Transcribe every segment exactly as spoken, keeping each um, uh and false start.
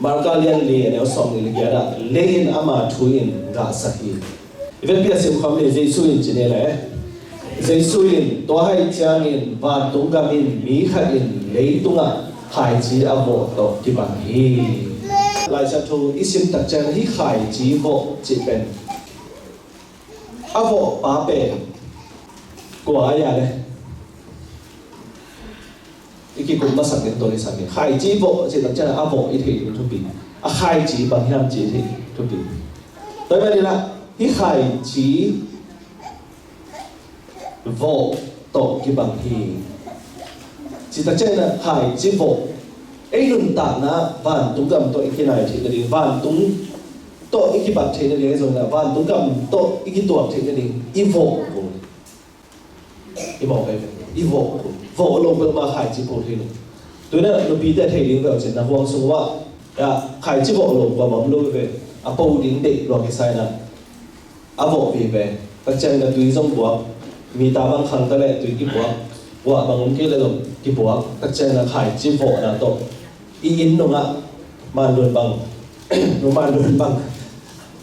Marka lian li a neu sawmnih le giat ah, lei in ama thu in gahsak hi. I vekpi a sim khawm ni, Jesu in ci ni le. Jesu in, tua ahih ciangin vantung gam in mi khat in leitungah khaici a vawh tawh kibang hi. Lai Siangtho i sim tak ciang hih khaici vawh cih pen a vawhpa pen kua a hia le? I kikup masak ding tawh i sak ding. Khaici vawh cih tak ciang a vawh i theih ding thupi. A khaici bang hiam cih i theih ding thupi. Tua ahih manin ah hih khaici vawh tawh kibang hi. Cih tak ciangin ah khaici vawh, ei nuntakna vantung gam tawh i kinai theih nading, vantung tawh i kibat theih nading, ahi zongin ah vantung gam tawh i kituak theih nading i vawh kul. I vawh kul, i vawh kul. Vawh lo peuhmah khaici po thei lo. Tu-in ah nupite thei ding peuh cin, na huang sung uah, ya, khaici vawh lo kua bang om lo ve. A po ding deih lua kisai-in ah a vawh vive. Tak ciangin ah tui zong buak, mita bang khang ta leh tui kibuak, guah bang om kei leh zong kibuak. Tak ciangin ah khaici vawhna tawh i inn nungah, Manlun bang, nu Manlun bang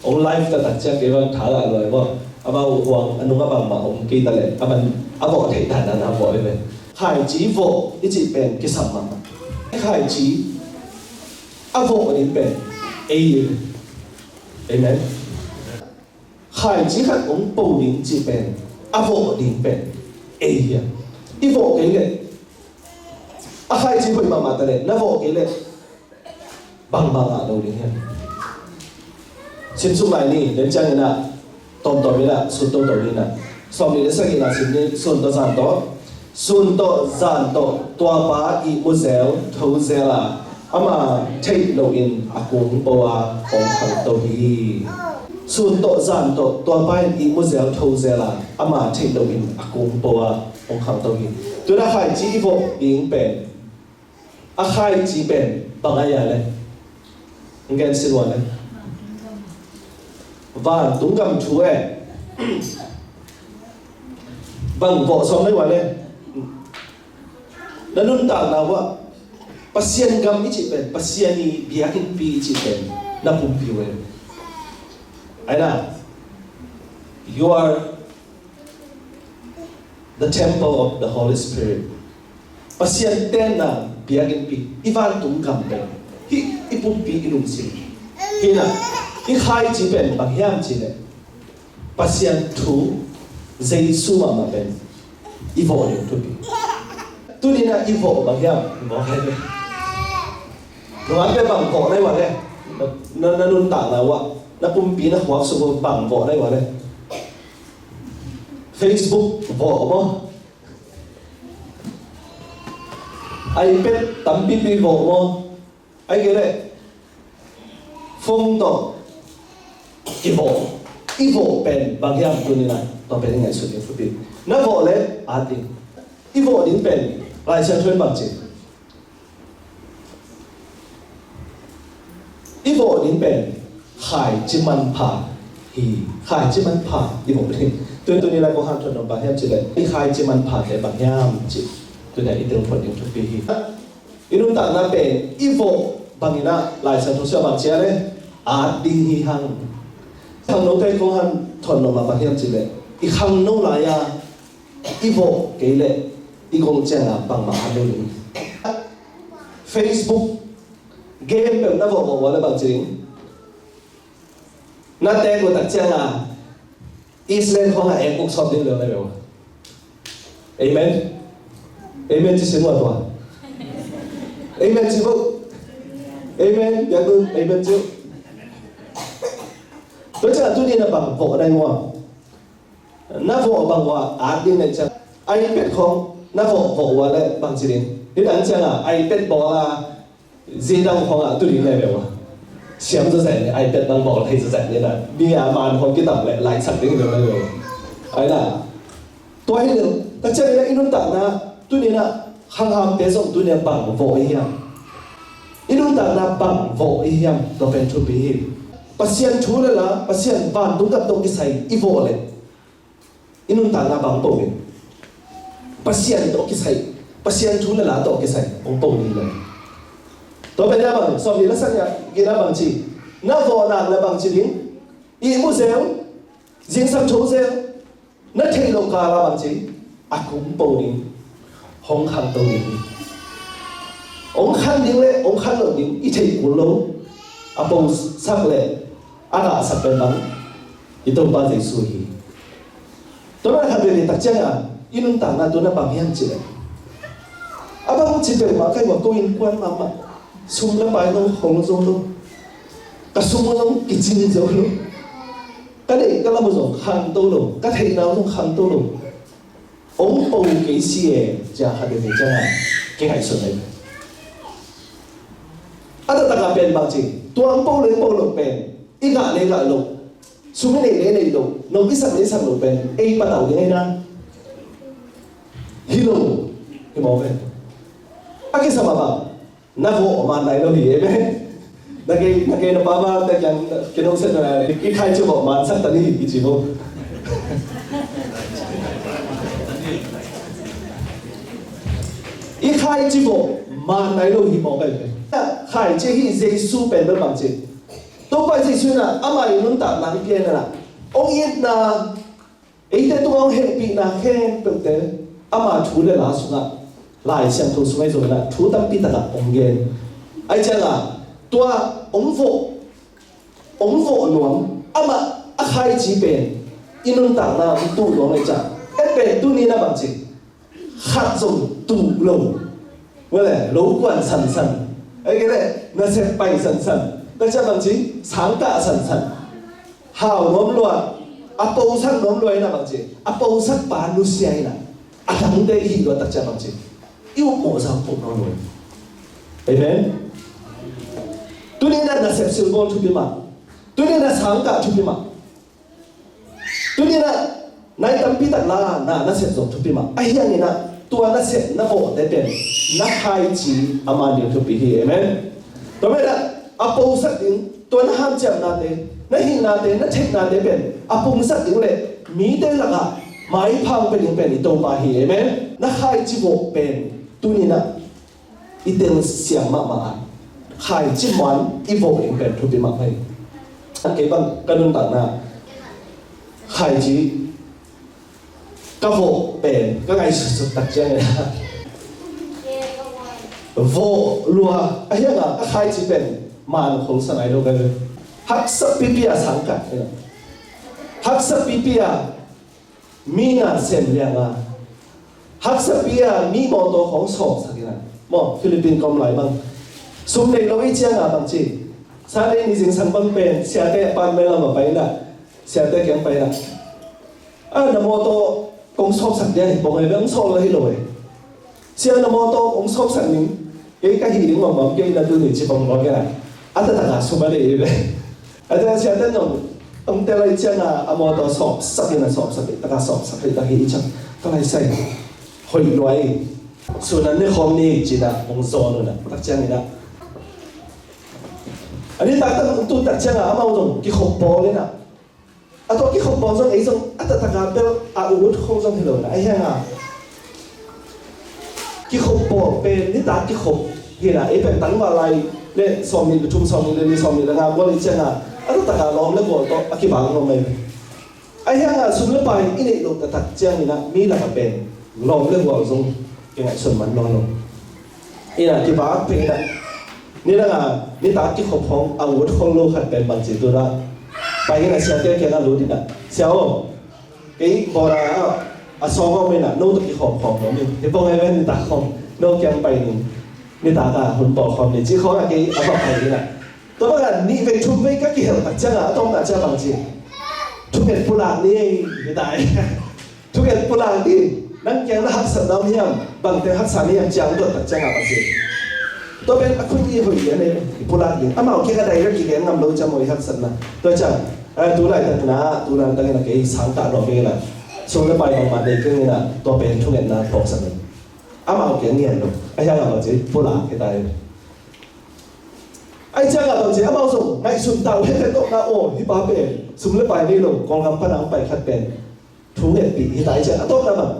hong live ta tak ciang kei bang tha lah lua hi maw. Amau huang a nungah bangmah om kei ta leh a man a vawh theih dan a na vawh vive. Khaici vawh i cih pen kisam mahmah. Khaici a vawh ding pen ei hi. Amen. Khaici khat hong po ding cih pen, a vawh ding pen ei hi a. I vawh kei leh, a khaici hoih mahmah ta leh na vawh kei leh bangmah ngah lo ding hi a. Sim suk lai ni, den ciangin ah tawmtawm in ah sun toto ni in ah. Sawmnih le sagihna sim ni, sun tawh zan tawh. Sun tawh zan tawh tua pa ihmu zel tho zel a, ama theih loin a kungpo a hong khangto hi. Sun tawh zan tawh tua pa in ihmu zel tho zel a, ama theih loin a kungpo a hong khangto hi. Tu-in ah khaici i vawh ding pen, a khaici pen bang a hia le? Hong gen sin ua le. Vantung gam thu e. Bang vawh sawm na hi ua le? Na nuntakna uah Pasian gam i cih pen, Pasian i biakinnpi i cih pen na pumpi uh e. Ahi na, you are the temple of the Holy Spirit. Pasian tenna biakinnpi, i vantung gam pen hih i pumpi, i lungsim hi na. I khaici pen bang hiam cih leh Pasian thu, Jesu mahmah pen i vawh ding thupi. Tuni-in ah i vawh bang hiam? I vawh hai ve. Nungak pen bang vawh na hi ua le? Na, na, na nuntakna uah, na pumpi, na khuak sung uah bang vawh na hi ua le? Facebook vawh maw? iPad tampipi vawh maw? Ahih kei leh phone tawh i vawh, i vawh pen bang hiam tuni-in ah? Tua pen i ngaihsut ding thupi. Na vawh leh at ding. I vawh ding pen Lai Siangtho in bang ci? I vawh ding pen khaici manpha hi. Khaici manpha i vawh ding. Tuni, tuni lai kong hanthawn nop bang hiam cih leh, i khaici manphate bang hiam cih tuni-in ah i telphuan ding thupi hi. I nuntakna pen i vawh bangin ah Lai Siangtho sung ah bang ci a le? At ding hi hang. Khangnote kong hanthawn nop ah bang hiam cih leh, i khangno lai-a i vawh kei leh i gong ciangin ah bangmah at lo ding. Facebook game peuh na vawh vawh ua le bang ci ding? Na tek uh tak ciangin ah Iceland khawngah ek uk sawm ding lel na hi ve ua. Amen. Amen ci sim ua tua. Amen ci vo. Amen. Biaknu, amen ci. Tua ciang tuni-in ah bang vawh na hi ua? Na vawh bang ua at ding na hih ciang, iPad khawng na vawh vawh ua le bang ci ding? Nidang ciangin ah iPad bawl a, zidang khawngah tu ding na hi ve ua. Siam zawzai ni, iPad bang bawl thei zawzai ni na. Mi a man khawng kitam leh laihsak ding hi ve ua. Ahi na. Tua hi leh, tak ciangin ah i nuntakna, tuni-in ah khanghamte zong tuni-in ah bang vawh i hiam? I nuntakna bang vawh i hiam? Tua pen thupi hi. Pasian thu le la, Pasian vantung gam tawh kisai i vawh leh i nuntakna bang po in? Pasian tawh kisai, Pasian thu le la tawh kisai hong po ni lo. Tua pen a bang, sawm nih le sagih na bang ci, na vawh nak le bang ci ding, ihmu zel, zingsang tho zel, na theih loh kal a bang ci, a kum po ding, hong khangto ding. Hong khan ding le hong khan loh ding i theih kul lo, a posak le a gahsak pen bang, i Topa Jesu hi. Tua na khat veve tak ciangin i nuntakna tu na bang hiam cih leh, a bang ci peuhmah ka hi uh a, ko innkuan mahmah, sum le pai zong hong zo lo, ka sum zong kicin zo lo, ka neih ka lam uh zong khangto lo, ka theihna uh zong khangto lo. Hong po kei si e, cia khat veve ciangin kingaihsun ahi. A taktak a pen bang ci, tua hong po le hong po lo pen i gah le gah lo, sum i neih le neih lo, nop i sak le sak lo pen ei patau ding ahi na. Hi lo, hi mawk e. A kisam a bang, na vawh man nai lo hi, amen. Na kei, na kei na pa ma te kiang, kei nong sen na, i khaici vawh man sak ta ni, i ci bo. I khaici vawh man nai lo hi mawk e. Khaici hi Jesu pen bel bang ci. Topa Jesu in a, ama i nuntakna hong pia in a, hong itna, eite tungah hong hehpihna khempeuhte ama thu le la sungah, Lai Siangtho sungah i zong in a thu tampi takah hong gen. Ahih ciangin tua hong vawh, hong vawh nuam, amah a khaici pen i nuntakna hong tuh nuam ahih ciang, ei pen tuni in a bang ci, khat zong tuh lo. Vale, lo kuan sansan. Ei kei le, nasep pai sansan. Ka cia bang ci, sangkah sansan. Hau nuam lua, a posak nuam lua in a bang ci, a posak pa nusia in a, a dangte i hih lua tak cia bang ci, i upmawh zau poh nuam lua. Amen. Tuni in a nasep silbawl thupi mah. Tuni in a sangkah thupi mah. Tuni in a nai tampi tak la na, nasep zong thupi mah. Ahi hangin a tua nasep na vawhte pen na khaici a man ding thupi hi. Amen. Tua manin a, a posak ding, tua na hanciamnate, na hihnate, na theihnate pen a pungsak ding le mite lakah maipha hong pia ding pen i Topa hi. Amen. Na khaici vawh pen tuni in a i telsiam mahmah a, khaici muan i vawh ding pen thupi mah hi. Kei bang ka nuntakna khaici ka vawh pen ka ngaihsutsut tak ciangin vawh lua ahi hangin ka khaici pen man khol sa nai lo ka hi. Haksa pipi a sangkah hi. Haksa pipi a mi na sem liang a, haksa pi a mi mawtaw khawng sawpsak in a, maw, Philippine kom lai bang. Sum nei lo i ciang a bang ci, Sunday ni zingsang bang pen siate apartment lam a pai in a, siate kiang pai in a, a, na mawtaw kong sawpsak dia hi, bang ai bang sawp la hi lo e. Sia na mawtaw hong sawpsak ning, kei ka hih ding maw, kei na tu ni ci bang maw kei na. A taktak a sum a nei hi ve. A taktak a siate nong, hong tel lai ciang a, a mawtaw sawpsak in a, sawpsak in, taktak a sawpsak in, taktak hi ciang. Ka lai sai, hoih lua hi. Sun an ne khawm ni ci na, hong zawn un a, tak ciang in a. A ni taktak hong tu tak ciang a, amau zong kikhop bawl in a. A tua kikhop bawl zong ei zong a taktak a bel a ut khong zong hi lo na, ahi hang a kikhop bawl pen nitak kikhop hi na, ei pen tangval lai le sawmnih le thum, sawmnih le li, sawmnih le nga gual i ciang a, a taktak a lawm le gual tawh a kibang lo mai. Ahi hang a sum le pai i neih loh taktak ciang in a mi lak a pen lawm le gual zong kingaihsun man nawn lo. Ina kibak pen ina, nidang a nitak kikhop khawng a ut khol lo khat pen bang ci tu ina, pai ina siate kiang a lut ina, sia aw, kei bawra a sawng om ina, no tawh kikhawm khawm lo ni, hi pong ai ven nitak khawm, no kiang pai ni, nitak a hun bawl khawm ni ci khawng a kei a va pai ina. Tua bang a nih vei thum vei ka kihel tak ciang a, a tawpna ciang bang ci, thunget pulak ni ei, hi ta ei. Thunget pulak ni, nang kiang na haksatna om hiam, bangte haksa ni hiam ciang dot tak ciang a bang ci. Tua pen a khut i hoih lian ei, i pulak ni. Amau kiang a direct kigen ngam lo ciang maw i haksatna. Tua ciang, eh, tu laitak na, tu laitak na kei sang ta nuam ing na. Sum le pai bangmah nei keng ina, tua pen thungetna phawksak ni. Amau kiang ngian lo, a hiang a bang ci, pulak hi ta ei. Ai ciang a bang ci, amau zong ngaihsun ta uh, heh tawh na aw, hi pa pen sum le pai nei lo, Kawlgam pan a hong pai khat pen thungetpih hi ta ei ciang a tawpna bang.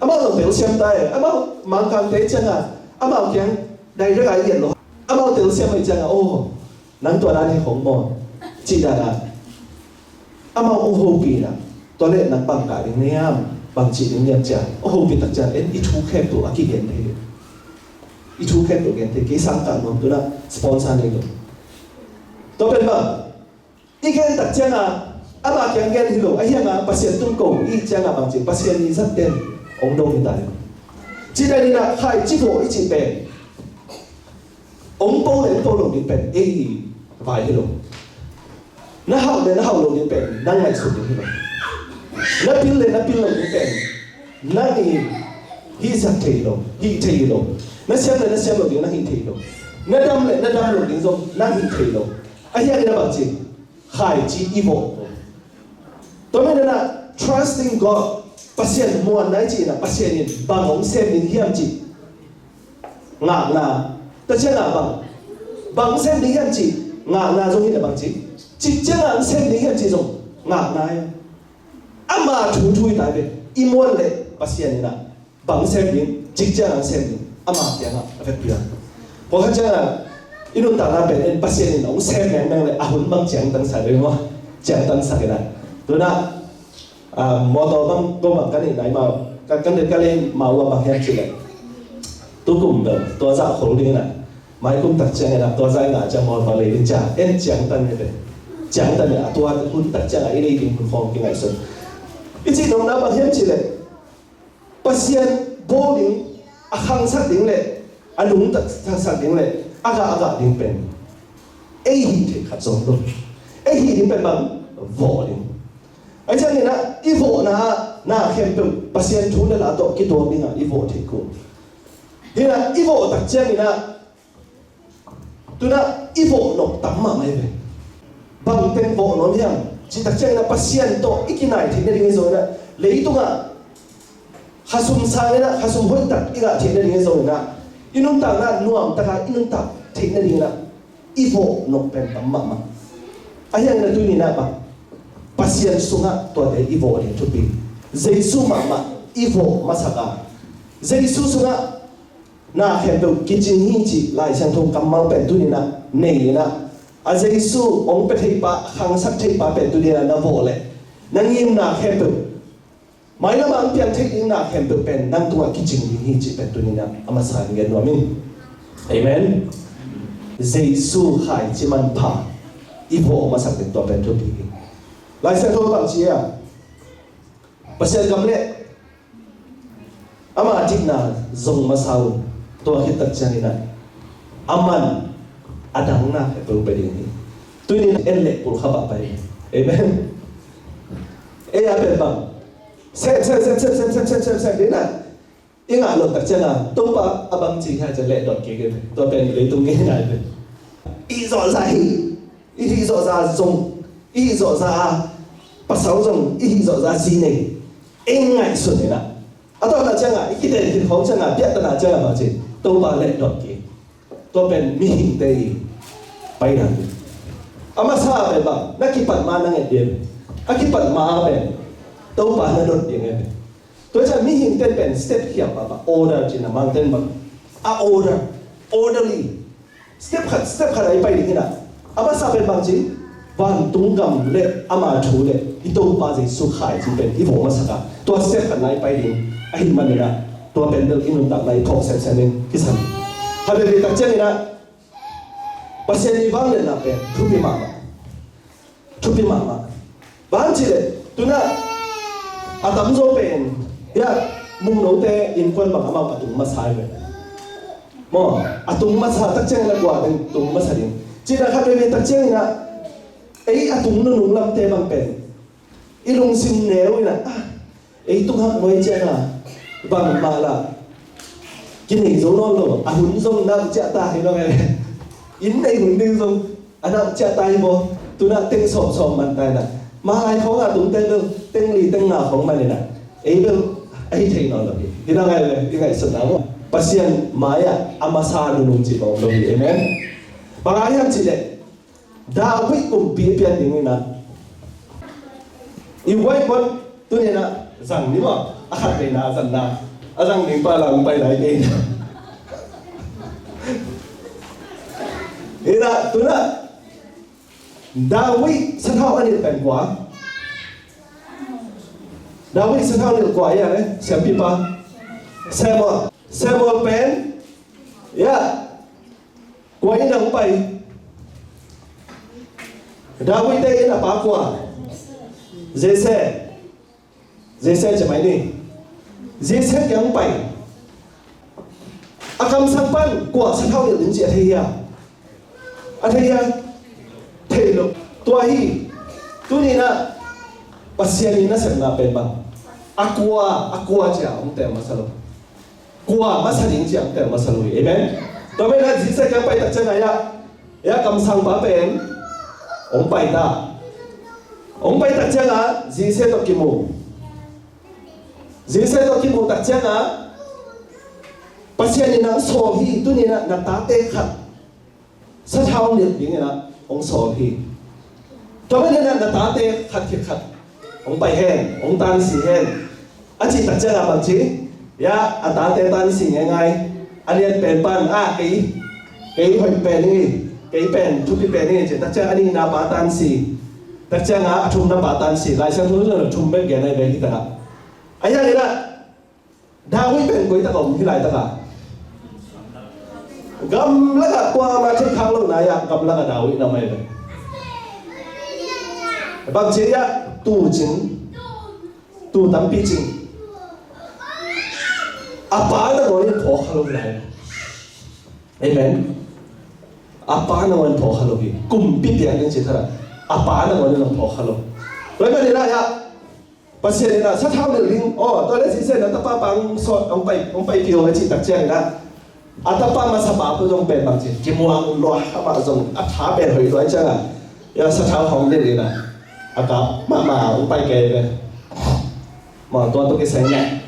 Amau zong telsiam ta ei, amau Mangkangte ciang a, amau kiang Direct a i et lo. Amau telsiam ahih ciangin, oh, nang tua dan hi khong maw, cih dan a amau hong hopih in ah, tua leh nang bang kah ding na hiam, bang cih ding na hiam ci-a hong hopih tak ciang, en, i thu khempeuh a kigen thei. I thu khempeuh gen thei. Kei sang kah nuam, tu-in ah sponsor nei lo. Tua pen bang, i gen tak ciangin ama kiang gen hi lo, ahih hangin Pasian tung ko i hih ciangin bang ci, Pasian i zat den hong dong hi ta hi. Cih dan in ah khaici vawh i cih pen, hong po le hong po lo ding pen ei vai hi lo. Na hauh le na hauh lo ding pen nang ngaihsut ding hi lo. Na pil le na pil lo ding pen nang i hih sak thei lo, hih thei hi lo. Na siam le na siam lo ding nang hih thei lo. Na dam le na dam lo ding zong nang hih thei lo. Ahih hangin ah bang ci, khaici i vawh. Tua manin ah trusting God, Pasian muanna i cih in ah, Pasian in bang hong sem ding hiam cih ngakna. Tua ciangin bang, bang hong sem ding hiam cih ngakna zong hi in ah, bang ci, cik ciangin hong sem ding hiam cih zong ngakna hi. Ama thu thu hi ta ve. I muan leh Pasian in ah bang sem ding, cik ciangin sem ding, ama kiangah a vekpi a. Pawlkhat ciangin i nuntakna pen en, Pasian in hong sem mengmeng leh a hun bang ciangtansak ding maw, ciangtansak in ah. Tu-in ah, ah, mawtaw bang, go bang ka neih nai ma, ka, ka neih, ka neih ma uh a bang hiam cih leh, tukum bel tua zah khol ding in ah, mai kum tak ciangin ah tua zah i ngah ciang mawtaw lei ding ci-a en, ciangtan hi ve. Ciangtan hi a, tua hun tak ciangin i lei ding hun khawng kingaihsun. I cih nopna bang hiam cih leh, Pasian bawl ding, a khangsak ding le a nungtaksak ding le a gah a gah ding pen ei hih theih khat zong lo. Ei hih ding pen bang, vawh ding. Ahih ciangin ah i vawhna ah na khempeuh Pasian thu le la tawh kituak ding ah i vawh theih kul. Hi in ah i vawh tak ciangin ah, tu-in ah i vawh nop tam mahmah hi ve. Bang teng vawh nuam hiam cih tak ciangin ah, Pasian tawh i kinai theih nading hi zongin ah, leitungah khasum sangin ah khasum hoihtak i ngah theih nading hi zongin ah, i nuntakna nuamtak a i nuntak theih nadingin ah i vawh nop pen tam mahmah. Ahih hangin ah tuni-in ah bang, Pasian sungah tuate i vawh ding thupi. Jesu mahmah i vawh masak a, Jesu sungah na khempeuh kicing hi cih Lai Siangtho kammal pen tuni-in ah nei in ah, a Jesu hong pia theipa, a khangsak theipa pen tuni-in ah na vawh leh na ngimna khempeuh, mailam ah hong piang thei ding na khempeuh pen nang tungah kicing ding hi cih pen tuni-in ah a masa in gen nuam ing. Amen. Jesu khaici manpha i vawh masak ding tua pen thupi hi. Lai Siangtho bang ci hiam? Pasian gam le ama dikna zong masa un, tua khit tak ciangin ah aman a dang na khempeuh pia ding hi. Tuni-in en le pulkhat ah pai. Amen. Ei a pen bang, sem, sem, sem, sem ding in ah i ngah loh tak ciangin ah, Topa a bang ci hiam ci-a lehdot kik hi. Tua pen leitung ngeina hi. I zawhza hi. I hih zawhza zong, i hih zawhza a pasal zong, i hih zawhza zi nei, ei ngaihsun in ah, a tawpna ciangin i kitenkhin khawng ciangin, biahtana ciangin bang ci, Topa lehdot kik. Tua pen mihingte i paina hi. A masa pen bang, na kipat ma na nget ding. A kipat ma pen Topa na dot ding hi. Tua ciang mihingte pen step khial pahpah, order ci-in a Mangten bang, a order, orderly. Step khat, step khat a i pai ding hi in ah. A masa pen bang ci, vantung gam le ama thu le i Topa Jesu khaici pen i vawh masak a, tua step khat na i pai ding ahih manin ah, tua pen bel i nuntakna i phawk semsem in kisam. Khat veivei tak ciangin ah, Pasian i vangliatna pen thupi mahmah. Thupi mahmah. Bang hang cih leh, tu-in ah a tamzaw pen, ya, Munglote innkuan bang amau a tung masa hi ve. Maw, a tung masa tak ciangin a kua teng tung masa ding. Cih dan khat veivei tak ciangin ah, ei a tung nunung lamte bang pen i lungsim neu in ah, ah, ei tung hak nuai ciangin ah, bangmah lah kinei zo nawn lo, a hun zong nau ciah ta hi lo ngai. Inn nei hun ding zong a nau ciah ta hi maw. Tu-in ah teng sawmsawm man ta in ah, mah lai khawng a tung teng lo, teng li teng nga khawng man in ah, ei bel a hi thei nawn lo hi. Hi lo ngai ve, i ngaihsutna maw. Pasian mai-ah a masa nunung cih bang om lo hi. Amen. Bang hang hiam cih leh, David kumpi a pian ding in ah, i whiteboard tuni-in ah zang ni maw, a khat veina a zatna, a zang ding pa la hong pai lai kei. Ina, tuna David sathau a nilh pen kua? David sathau nilh kua ia le siampipa? Samuel. Samuel pen ia kua inn ah hong pai? David te inn a pa kua? Jesse. Jesse ci mai ni. Jesse kiang pai. A kamsang pan kua sathau nilh ding ci a thei hia? A thei hia? Thei lo. Tua hi. Tuni na Pasian in a sepna pen bang a kua, a kua cia hong tel masa lo. Kua masa ding ciang tel masa lo hi. Amen. Tua pen a Jesse kiang pai tak ciang a ia, ia kamsang pa pen hong pai ta. Hong pai tak ciang a Jesse tawh kimu. Jesse tawh kimu tak ciang a Pasian in nang sawl hi, tuni na na tate khat sathau nilh dingin ah hong sawl hi. Tua manin ah na tate khat khit khat hong pai hen, hong tansi hen. A cih tak ciangin bang ci? Ia, a tate tansi ngeingai. A lian pen pan, a kei, kei hoih pen hi, kei pen thupi pen hi ci tak ciang a nihna pa tansi. Tak ciang a thumna pa tansi. Lai Siangtho thum bek gen ahi ve hi tak ah. A hiang in ah David pen koi tak a om hi lai tak a? Gamlak ah kuamah theikhak lo na ia, gamlak ah David na mai ve. Bang ci ia, tu cing, tu tampi cing. A pa nangawn in phawk kha lo hi lai. Amen. A pa nangawn in phawk kha lo hi. Kumpi piak ding ci thar a, a pa nangawn in phawk kha lo. Tua ahih manin ah ia Pasian in ah sathau nilh ding, aw, tua le Jesse in ah tapa pang sawt hong pai, hong pai pih hong a cih tak ciangin ah a tapa masapa pu zong pen bang ci, kimuang lua, amah zong a tha pen hoih lua ciangin ah ia sathau hong nilh in ah a kap mahmah hong pai kei ve. Ma tua tuk i seng leh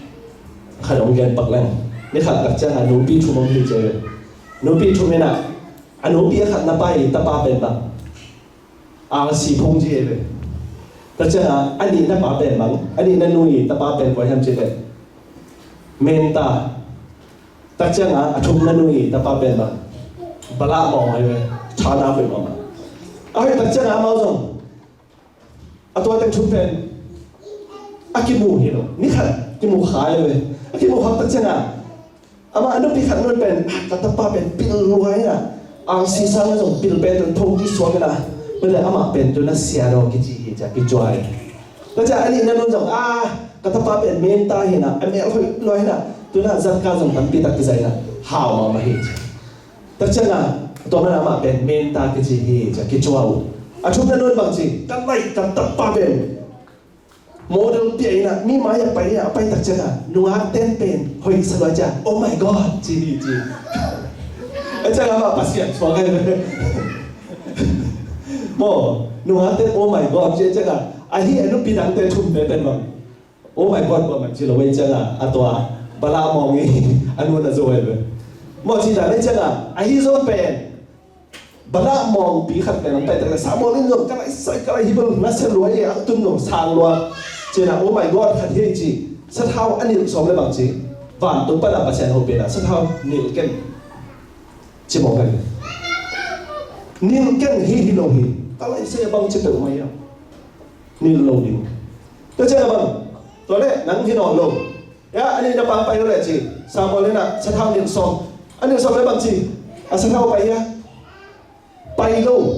khat hong gen pak leng. Ni khat tak ciangin ah nupi thum hong hi ci ve. Nupi thum in ah a nupi a khat na pai tapa pen bang RC phung ci hi ve. Tua ciangin a nihna pa pen bang, a nihna nu i tapa pen kua hiam cih leh Menta. Tua ciangin a thumna nu i tapa pen bang Bala Mawng hi ve. Thana hoih mahmah. A hoih tak ciangin amau zong a tua teng thum pen a kimu hi lo. Ni khat kimu kha hi ve. A kimu khak tak ciangin amah a nupi khat nun pen, "Ah, ka tapa pen pil lua hi na. RC sang a zong pil pen tun thong kisuak hi na. Pen le amah pen tun a sia daw kici hi," ci a kicuai. Tua ciang a nihna nun zong, "Ah, ka tapa pen Menta hi na. A mel hoih lua hi na. Tun a zatka zong tampi tak kizai na. Hau mahmah hi," ci. Tua ciangin tua man amah pen Menta kici hi, ci a kicuai. A thumna nun bang ci, "Ka laih ka tapa pen model pia in a, mi mai a pai a, a pai tak ciangin nungak ten pen hoih sa lua ciang, 'Oh my God,' ci hi," ci. A ciangin amah Pasian suak hi. Maw, nungak ten, "Oh my God," ci a ciangin ahi a nupi dangte thumte pen bang, "Oh my God," bang man ci lo a ciangin a tua Bala Mawng i a nu na zo hi. Maw, ci dan a ciangin ahi zong pen Bala Mawng pi khat pen hong pai tak leh Samuel in zong, "Ka laih sai, ka laih hi bel na sia lua hi, a tun zong sang lua," ci-in a, "Oh my God," khat hi ci. Sathau a nilh sawm le bang ci, vantung pan a Pasian hopih in a sathau nilh ken ci mawk hi. Nilh ken hi hi lo hi. Ka laih sai a bang ci peuhmah hi a, nilh lo ding. Tua ciang a bang, tua leh nang hi nawn lo. Ia, a nihna pa pai lo leh ci. Samuel in a sathau nilh sawm. A nilh sawm le bang ci, a sathau pai hia? Pai lo.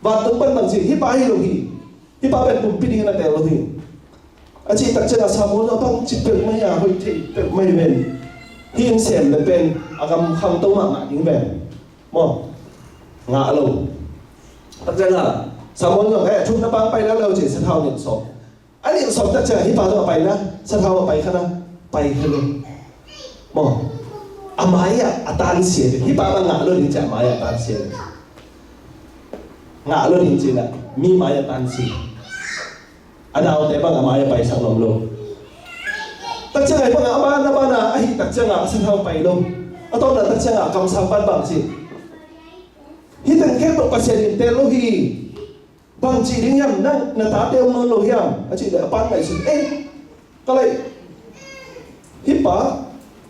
Vantung pan bang ci, "Hih pa hi lo hi. Hih pa pen kumpi dingin a tel lo hi," a cih tak ciangin Samuel a bang ci peuhmah hia, hoih thei peuhmah hi ven. Hih in sem le pen a gam khangto mahmah ding ven. Maw, ngah lo. Tak ciangin Samuel zong, "Eh, thumna pa pai lo," ci, sathau nilh sawm. A nilh sawm tak ciang hih pa zong a pai na, sathau a pai kha na, pai kha lo. Maw, a mai-ah a tansia ve. Hih pa bang ngah lo ding ciang a mai-ah a tansia ve. Ngah lo ding ci-in a, mi mai-ah a tansia. A naute bang a mai-ah a paisak nuam lo. Tak ciang a hih bang a, a ban a ban a, ahih tak ciang a, a sathau pai lo. A tawpna tak ciang a, kamsang pan bang ci, "Hih teng khempeuh Pasian in teel lo hi. Bang ci ding hiam, nang na tate om nawn lo hiam?" a cih leh a pa in ngaihsun, "Eh, ka laih, hih pa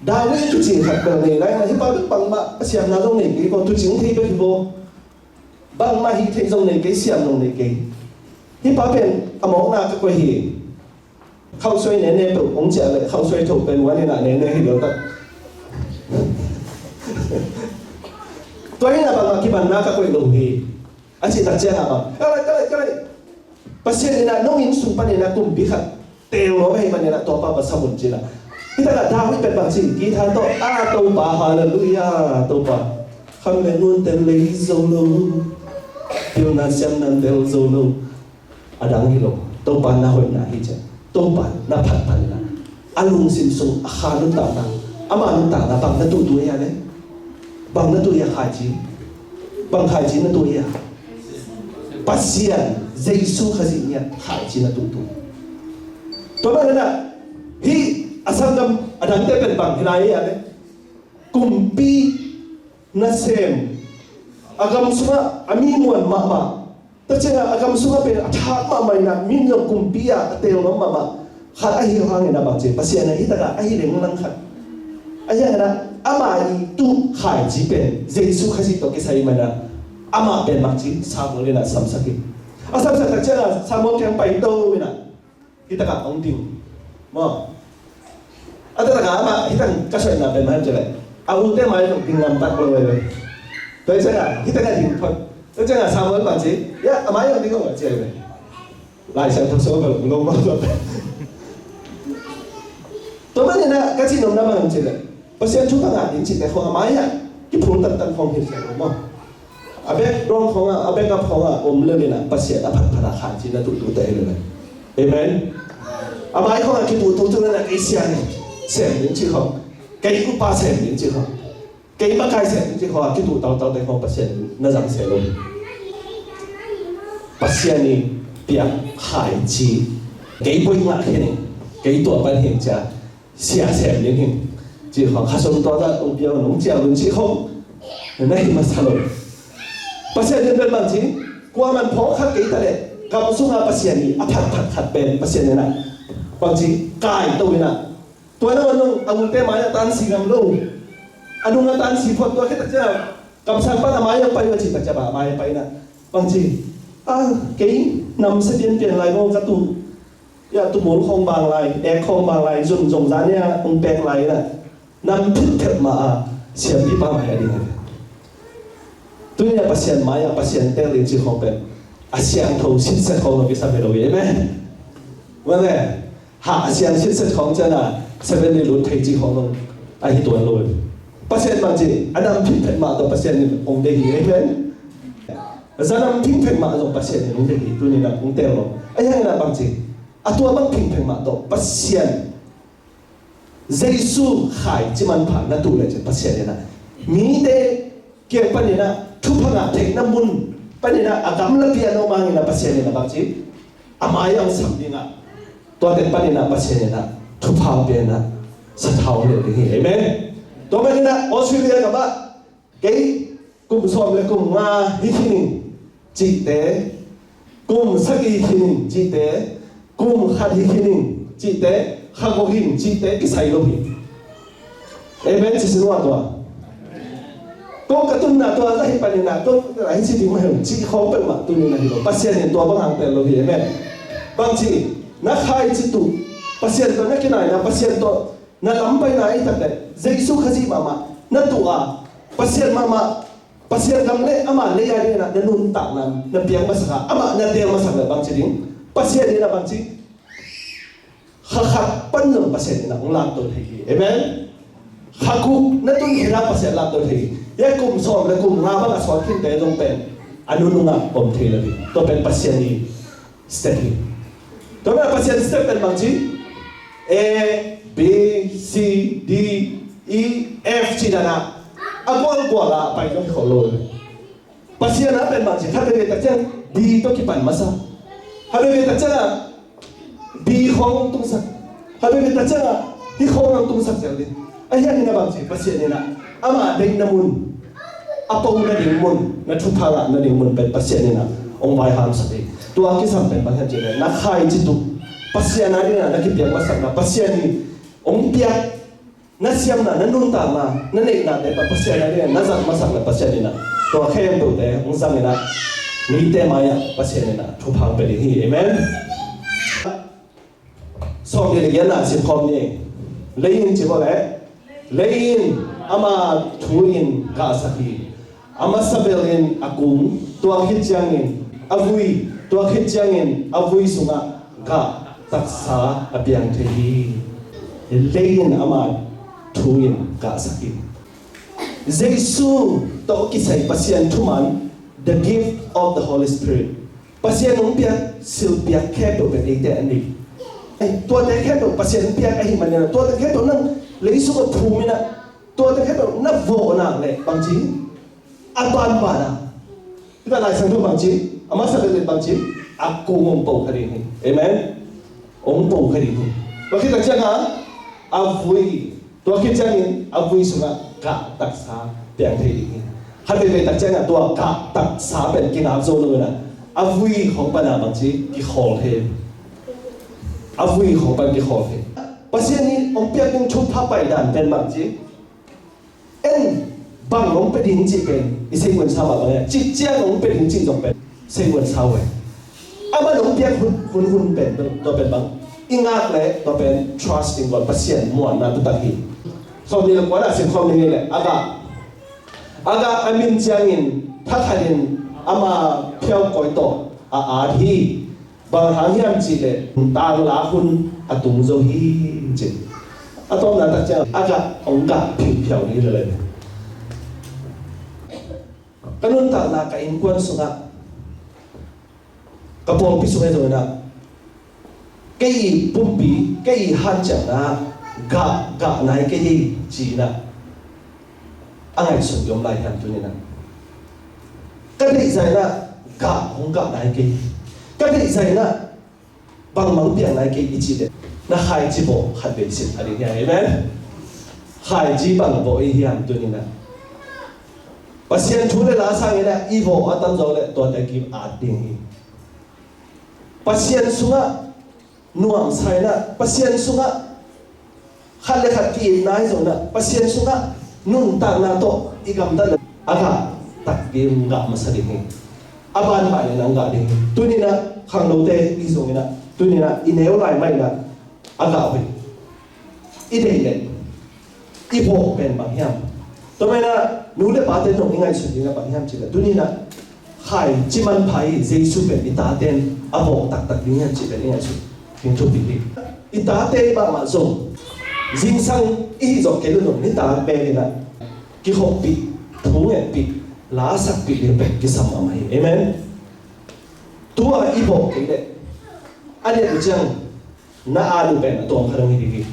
David tuucing khat bel nei lai, hih pa bek bangmah a siamna zong nei kei ko, tuucing thei bek hi ko. Bangmah hih theih zong nei kei, siam zong nei kei. Hih pa pen a mawkna ka koih hi. Khauhsuai nene peuh hong ciah leh khauhsuai tho pen wan inah nene hi lo tak. Tua hi inah bangmah kimanna ka koih lo hi. A cih tak ciangah bang, ka lai, ka lai, ka lai. Pasian inah nong inn sung paninah kumpi khat teel nuam ahih maninah tua pa va sam un cinah. Hih takah David pen bang ci, guitar tawh, a Topa, halleluiah, Topa. Kham le nun tel lei zo lo. Pilna siamna tel zo lo. A dang hi lo. Topa na hoihna hi ciah. Topa na phatphatna. A lungsim sung a kha nuntakna. Ama nuntakna bang na tuhtuh hi a le. Bang na tuh hi a khaici. Bang khaici na tuh hi a. Pasian, Jesu Khazih nia khaici na tuhtuh. Tua bang na hih a sanggam a dangte pen bang hi lai hi a le. Kumpi nasem. A gam sungah a mi muan mahmah. Tua ciangah a gam sungah pen a thak mahmah inah mi zong kumpi ah a teel nuam mahmah. Khat ahi hangin a bang ci, Pasian a hih takah ahi lenglang khat. Ahi hangin ah ama i tuh khaici pen Jesu Khazih tawh kisai manah amah pen bang ci, Samuel inah samsak hi. A samsak tak ciangah Samuel kiang pai to inah hih takah hong ding. Maw. A takah amah hih takah ka saina pen mah ci leh a ute mai zong ding ngam tak lo ve. Tua ciangah hih takah ding phot. Tua ciangah Samuel bang ci, ya, a mai zong ding ngam ci ve. Lai Siangtho sung a va lungdong mah. Tua maninah ka cih nopna bang ci leh Pasian thupha ngah ding cihte khong a mai-ah kiphur tantan khong hi sia lo maw. A background khong ah, a backup khong ah om lel inah Pasian a phatphat a khaici na tuhtuhte hi lel. Amen. A mai khong ah kituhtuh tu lel ah kei siang sem ding cih khong, kei upa sem ding cih khong, kei makai sem ding cih khong a kituh tautaute khong Pasian na zang se lo. Pasian i piak khaici kei buai ngah khin, kei tua pan hin cia sia sem ding hi. Cih khong kha sung tua zah ong piau nong ciau dun cih khong na hi masa lo. Pasian in bel bang ci, kuaman phawk khat kei ta leh gam sunga Pasian i a phatphat khat pen Pasian inah bang ci, kai to inah. Tua na man nong a ute mai a tansi ngam lo. A nung a tansi phot tua khit tak ciang kamsang pan a mai a pai ua cih tak ciang a mai a pai inah bang ci, a kei namsia pianpian lai bawng ka tuh. Ya, tumul khong bang lai, ek khong bang lai, zun zong zan ya hong pek lai na. Nam phitphet mah a siampipa mai a ding a. Tuni a Pasian mai a Pasian tel ding cih khong pen a siangtho sitset khong lo kisam hi lo hi. Amen. Mate, ha a siang sitset khong ciang a seven day lut thei cih khong lo ahi tuan lo hi. Pasian bang ci, a nam phitphet mah tawh Pasian in hong deih hi. Amen. Za nam phitphet mah zong Pasian in hong deih hi. Tuni na hong tel lo. A hiang na bang ci, a tua bang phingpheng mah tawh Pasian, Jesu khaici manpha na tuh leh ci Pasian inah mite kiang paninah thupha ngah theihna mun paninah a gamlapi a no manginah Pasian inah bang ci, a mai-ah hong sam dingah tuate paninah Pasian inah thupha pianah sathau leh ding hi. Amen. Tua paninah Australia gamah kei kum sawm le kum nga hi khin ing cihte, kum sagih hi khin ing cihte, kum khat hi khin ing cihte, kha guk hi ing cihte kisai lo hi. Amen ci sin ua tua. Ko ka tunna tua za hi paninah ko ka hi ci ding mah hi ung cih khawng peuhmah tuni na hi lo. Pasian in tua bang hang tel lo hi. Amen. Bang ci, na khaici tuh Pasian tawh na kinaina, Pasian tawh na lam paina i tak leh Jesu Khazih mahmah na tuh a, Pasian mahmah, Pasian gam le amah lei a dingin ah na nuntakna na piak masak a, amah na teel masak leh bang ci ding? Pasian in a bang ci? Kha khat pan zong Pasian in a hong lamto thei hi. Amen. Kha guk na tun khin a Pasian lamto thei hi. Hia kum sawm le kum nga bang a sawt khinte zong pen a nunung ah om thei lo hi. Tua pen Pasian i step hi. Tua pen Pasian step pen bang ci? A, B, C, D, E, F ci dan a, a gualgual a pai zong hi kho lo. Pasian a pen bang ci? Khat veve tak ciang D tawh kipan masa. Khat veve tak ciang a B khawng hong tungsak. Khat veve tak ciang a hih khawng hong tungsak zel ding. A hian in a bang ci? Pasian in a ama deihna mun, a pona ding mun, na thupha ngahna ding mun pen Pasian in a hong vaihawmsak hi. Tua kisam pen bang hiam cih leh na khaici tuh Pasian a dingin a na kipiak masakna, Pasian in hong piak na siamna, na nuntakna, na neihnate pan Pasian a dingin na zat masak le Pasian in ah tua khempeuhte hong zang in ah mite mai-ah Pasian in ah thupha hong pia ding hi. Amen. Sawm nih le giatna sim khawm ni. Lei in ci bawh leh, lei in ama thu in gahsak hi. A masa bel in a kung, tua khit ciangin a vui, tua khit ciangin a vui sungah gah taksa a piang thei hi. Lei in ama thu in gahsak hi. Jesu tawh kisai Pasian thuman, the gift of the Holy Spirit. Pasian hong piak silpiak khempeuh pen eite an nih. Ei, tuate khempeuh Pasian hong piak ahih manin ah, tuate khempeuh nang lei sungah phum in ah, tuate khempeuh na vawh nak leh bangci, a banban ah, hita Lai Siangtho bangci, a masa bel in bangci, a kung hong po kha ding hi. Amen. Hong po kha ding hi. Tua khit tak ciangah a vui, tua khit ciangin a vui sungah gah taksa piang thei ding hi. Khat veivei tak ciangah tua gah taksa pen kingak zo lo in ah, a vui khawng pan ah bangci, kikhawl thei. A vui khawng pan kikhawl thei. Pasian in hong piak ding thupha paidan pen bangci, en, bang hong pia ding cih pen i seiguansa mah bang e, cik ciang hong pia ding cih zong pen seiguansa uh e. Amah hong piak hun hun hun pen, tua pen bang, i ngak leh tua pen trust in God, Pasian muanna taktak hi. Sawm nih le kuana sim khawm ni leh, a gah, a gah a min ciangin thakhatin ama phiaukawi tawh a at hi. Bang hang hiam cih leh tanglak hun a tung zo hi, ci. A tawpna tak ciang a gah, hong gah phingphiau ni lel. Ka nuntakna, ka innkuan sungah, ka pawlpi sungah zong in ah, kei i pumpi, kei i hanciamna gah, gah nai kei hi, ci in ah a ngaihsut i om lai hiam tuni in ah? Ka deih zah in ah gah, hong gah nai kei hi. Ka deih zah in ah bangmah piang nai kei hi, i cih leh, na khaici bawh khat vei sin a ding hiam? Amen. Khaici bang bawh i hiam tuni in ah? Pasian thu le la sangin ah i vawh a tam zawk leh tuate ki-at ding hi. Pasian sungah nuamsa in ah, Pasian sungah khat le khat ki-itna hi zongin ah, Pasian sungah nuntakna tawh i gamtat le a gah takpi in gah masa ding hi. A banban in ah gah ding hi. Tuni in ah khangnote i hi zongin ah, tuni in ah i neu lai mah in ah a gah uh hi. I deih leh i vawh pen bang hiam? Tua manin ah nu le pate zong i ngaihsut ding ah bang hiam cih leh, tuni in ah khaici manpha hi, Jesu pen i tate in a vawh taktak ding hiam cih pen i ngaihsut ding thupi hi. I tate mahmah zong, zingsang i hih zawh kei leh zong, nitak beek in ah kikhopih, thu ngetpih, la sakpih ding pen kisam mahmah hi. Amen. Tua i vawh kei leh a lian uh ciang na at uh pen a tuam kha dong hi ding hi.